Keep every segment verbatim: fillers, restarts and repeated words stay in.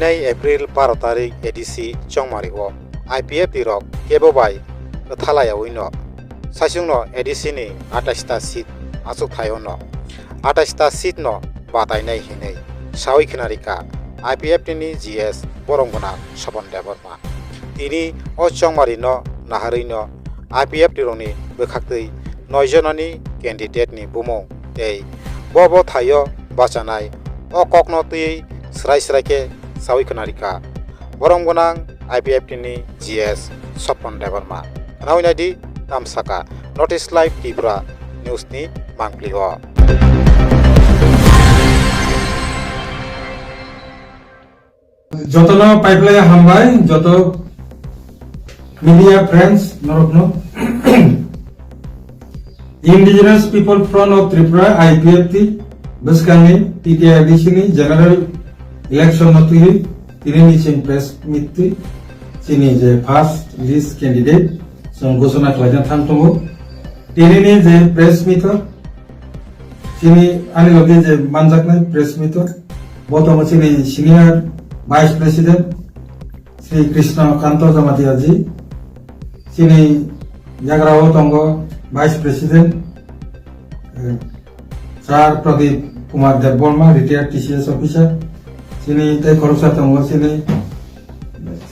Nai April baro tarik A D C Chongmari o I P F T rok kebo bai kwthalaiyawi no saichung no A D C ni atais ta seat achuk thaio no atais ta seat no batai nai hinwi sawi khna rika I P F T ni G S borom gwnang Sopon Debbarma. Tini o Chongmari no naharwi no I P F T rokni bwkhaktwi noi jonani candidate ni bumung tei bo bo thaio bachanai o kokno twiwi srai srai khe sawi khna rika. Borom gwnang I P F T ni G S Sopon Debbarma. Khnawi naidi tamsaka North East Live Tripura News ni mangpli o. Jotono paiplaya hambai, joto media friends norokno. Indigenous People Front of Tripura, I P F T, bwskangni T T I D C ni general election no twiwi tinini chini press meet twi chini je first list candidate chwng ghosona khlaina thang tongo. Tinini je press meet o chini ani logi je manjaknai press meet o bo tongo chini senior vice president Sri Krishna Kanto Jamatia ji, chini yagra o tongo vice president, eh, Sir Pradip Kumar Debbarma, retired T C S officer, chini tei khoroksa tongo chini,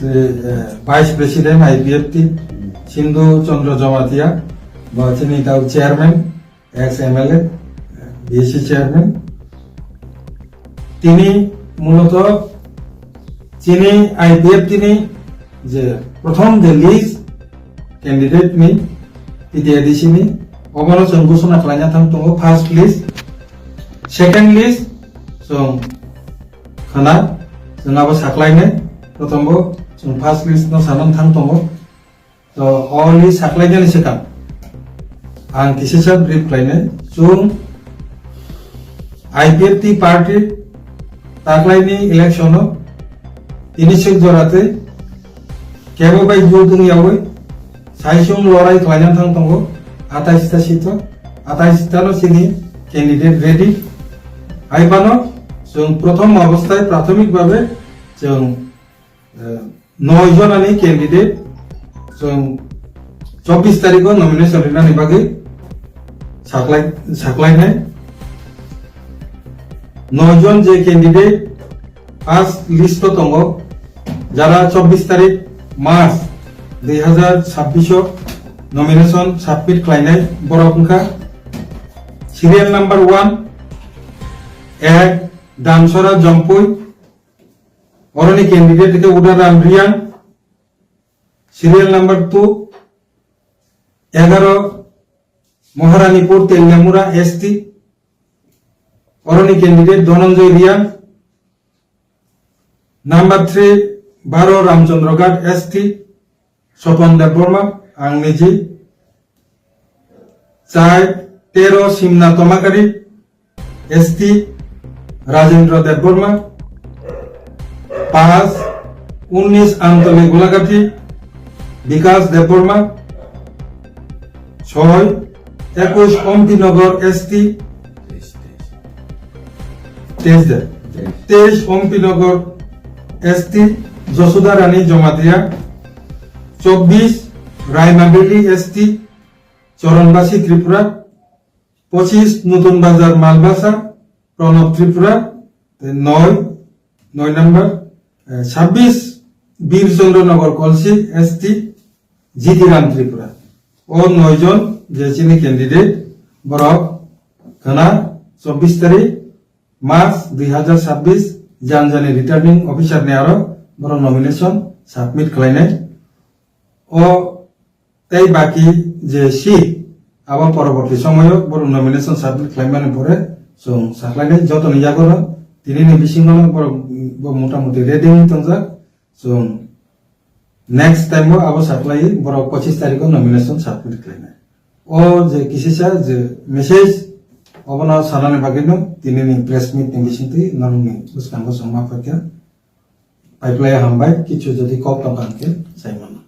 eh, vice president I P F T, Sindhu Chandra Jamatia, bo chini tau chairman, ex M L A, B S C chairman. Tini muloto chini I P F T ni je prothom je list candidate ni T T I D C ni obono chwng ghosona khlaina thang tongo first list, second list chwng khana chwng abo saklainai prothom bo chwng first list no sanan thang tongo. To, o list saklainani swkang ang kisisa brief khlainai. Chwng I P F T party taklaini election o tini sik jora twi kebo bai vote wng yawi saisung lorai khlaina thang tongo atais ta sito, atais ta no chini candidate ready. Hai phano chwng prothom obosthai prathomik bhabe chwng, eh, noi jonani candidate chwng chobbish tarikho nomination rinani bagwi saklai-, saklainai. Noi jon je candidate first list o tongo, jara chobbish tarik March dui hazar chabbish o nomination submit khlainai borok wngkha serial number one, ek, Damsora Jompui, oroni candidate khe Udaram Riang, serial number two, egaro, Moharanipur Teliamura S T, oroni candidate Dhananjay Riang, number three, baro Ramchandraghat S T, Sopon Debbarma, ang niji, char, tero, Simna Tomakari, S T, Rajendra Debbarma, pas, unnish, Amtali Golagati, Bikas Debbarma, choi, ekush, Ompinogor S T, teis de, teis, Ompinogor S T, Josuda Rani Jomatia, chobbish, Raimabeli S T, Choronbasi Tripura, pochish, Nutun Bazar Malbasa, Pranab Tripura, tei noi, noi number, eh, sabbish, Bir Chandra Nagar Kolsi, S T, Jitiram Tripura. O noi jon je chini candidate, borok khana chobbish tarik March dui hazar chabbish janjani returning officer ni aro borok nomination submit khlainai. O tei baki je seat, abo poroborti somoyo borok nomination submit khlaimani pore chwng sakhlainai jotoni yago no tinini bisingo no borok bo motamuti ready wngwi tongjak. Chwng next time o abo sakhlaiwi borok pochish tarikho nomination submit khlainai. O je kisisa je message obono sanani bagwino tinini press meet ni bisingtwi norokni bwskango chwng ma phaikha. Paiplaya hambai, kichu jodi kok tongkha hwnkhe sai mano.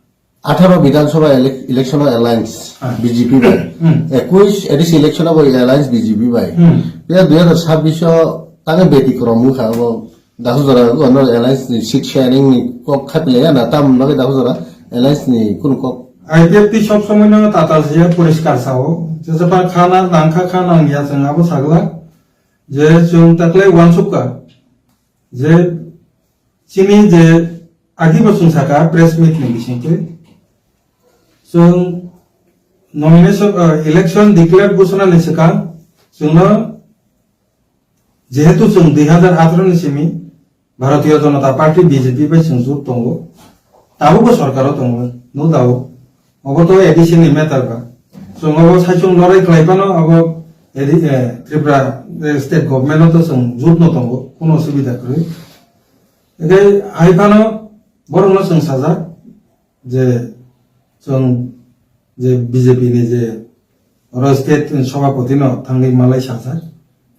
Atharo Bidhan Sabha ele-, election o alliance Ah. B J P bai. Hmm. Ekush A D C election o bo alliance B J P bai. Hmm. Phiya dui hazar chabbish o tangwi betikrom wngkha abo Dasu jora ono alliance ni seat sharing ni kok khapi ya na tam no dasu jora alliance ni kun kok. I P F T sob somoi no tata je poriskar sao. Jesa pa khana nangkha khana ya jeng abo sagla. Je jeng taklai wansukka. Je chini je agi bo sung saka press meet ni bisingtwi. Jeng nomination, uh, election declare gusana ni saka. Jeng no Jehetu chwng dui hazar atharo ni simi Bharatiya Janata Party, B J P bai chwng jut tongo, tabukbo sorkaro tongo, no doubt. Obo to A D C ni matter ba. Chwng obo saichung lorai khlai phano abo A D, eh, Tripura, eh, state government o to chwng jut no tongo, kuno osubida kwrwi. Ekai hai phano borok no chwng sajak, je chwng je B J P ni je oro state ni sobhapoti no thangwi malai sajak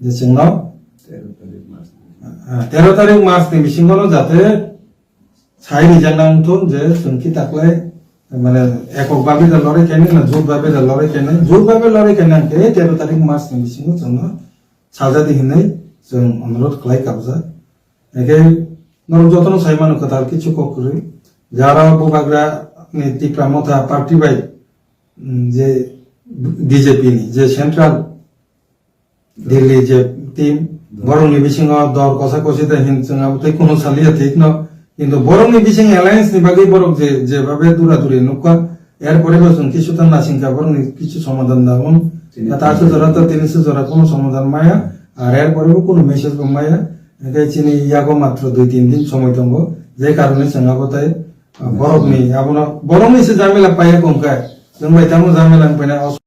je chwngno, ah, tero tarik March ni bisingo no jate sai rijak nang thun je chwng ki taklai mane ekok babe da lorai kene na jut babe da lorai kene, jut babe lorai kene ang khe tero tarik March ni bisingo chwngno sajadi hinwi chwng onurodh khlai kabjak. Hingkhe norok jotono sai mano kwtal kichu kok kwrwi. Jara bubagra ni Tipra Motha party bai, mm, je B J P ni je central Delhi je team, borokni bisingo dol kosa kosi de hin chwng abo tei kuno saliya thik no. Kintu borokni bising alliance ni bagwi borok je, je babe dura duri nukha, er pore bo chwng kisu ta nasingkha borokni kisu somadhan da un. Chini ta su jora to tini su jora kuno somadhan maya, ar er pore bo kuno message bo maya. Hingkhe chini yago matro dui tin din somoi tongo, je karone chwng abo tei, ah, borokni, abono, borokni se jamila paiya kongkha, chwng bai tamo jamila wngpaina.